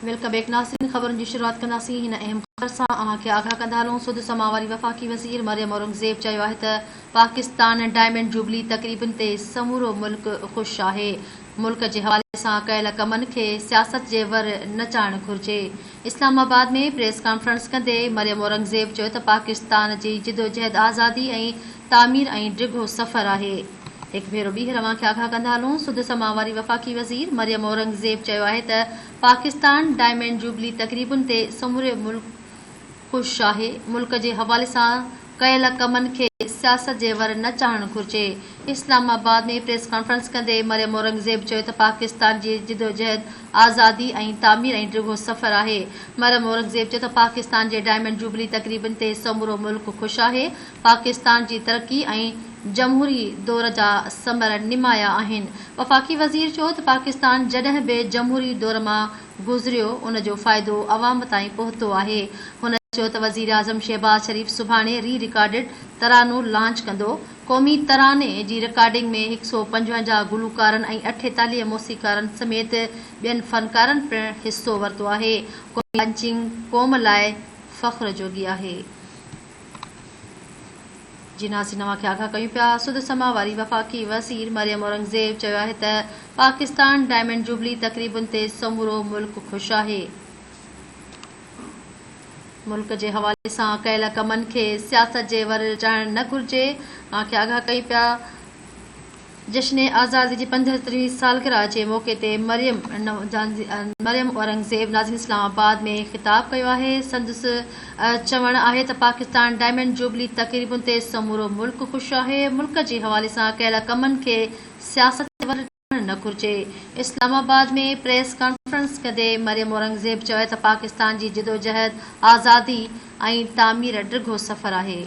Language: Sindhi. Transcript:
Welcome back ناظرين خبرن جي شروعات ڪنداسين هن اهم خبر سان اوهان کي آگاهه ڪندا هلون سڌ سماء واري وفاقي وزير مريم اورنگزيب چيو آهي ته پاڪستان ڊائمنڊ جوبلي تقريبن تي سمورو ملڪ خوش آهي ملڪ جي حوالي سان ڪيل ڪمن کي سياست جي ور نه چاڙهڻ گهرجي اسلام آباد ۾ پريس ڪانفرنس ڪندي مريم اورنگزيب چيو ته پاڪستان جي جدوجهد آزادي ۽ تعمير ۽ ڊگهو سفر آهي. هڪ ڀيرو ٻيهر اوهان کي آگاهه ڪندا هلون، سڌ سماء واري وفاقي وزير مريم اورنگزيب چيو آهي ته پاڪستان ڊائمنڊ جوبلي تقريبن تي سموري ملڪ خوش آهي، ملڪ جي حوالي سان ڪيل ڪمن کي سياست جي ور نه چاڙهڻ گهرجي. اسلام آباد ۾ پريس ڪانفرنس ڪندي مريم اورنگزيب چيو ته پاڪستان جي جدوجهد آزادي ۽ تعمير ۽ ڊگهو سفر آهي. مريم اورنگزيب چيو ته پاڪستان جي ڊائمنڊ جوبلي تقريبن تي سمورو ملڪ خوش آهي، پاڪستان جي ترقي ۽ جمهوري دور جا ثمر نمايان آهن. وفاقي وزير چيو ته پاڪستان جڏهن به جمهوري دور مان گذريو ان جو فائدو عوام تائين پهتو آهي. هن چيو ته وزيراعظم شهباز شريف سڀاڻي ري رڪارڊڊ ترانو لانچ ڪندو، قومي تراني جي رڪارڊنگ ۾ هڪ سئو 55 گلوڪارن ۽ 48 موسيقارن سميت ٻين فنڪارن پڻ حصو ورتو آهي، قومي لانچنگ قوم لاء فخر جوڳي آهي. جي ناظرين اوهان کي آگاهه ڪيون پيا سڌ سماء واري وفاقي وزير مريم اورنگزيب چيو آهي ته پاڪستان ڊائمنڊ جوبلي تقريبن تي سمورو ملڪ خوش آهي ملڪ جي حوالي سان ڪيل ڪمن کي سياست جي ور چاڙهڻ نه گهرجي اوهان کي آگاهه ڪيون پيا جشن آزادي جي پنجهترهين سالگرهه جي موقعي تي مريم مريم اورنگزيب ناظرين اسلام آباد ۾ خطاب ڪيو آهي. سندس چوڻ آهي ته پاڪستان ڊائمنڊ جوبلي تقريبن تي سمورو ملڪ خوش آهي، ملڪ جي حوالي سان ڪيل ڪمن کي سياست جي ور چاڙهڻ نه گهرجي. اسلام آباد ۾ پريس ڪانفرنس ڪندي مريم اورنگزيب چيو ته پاڪستان جي جدوجهد آزادي ۽ تعمير ڊگهو سفر آهي.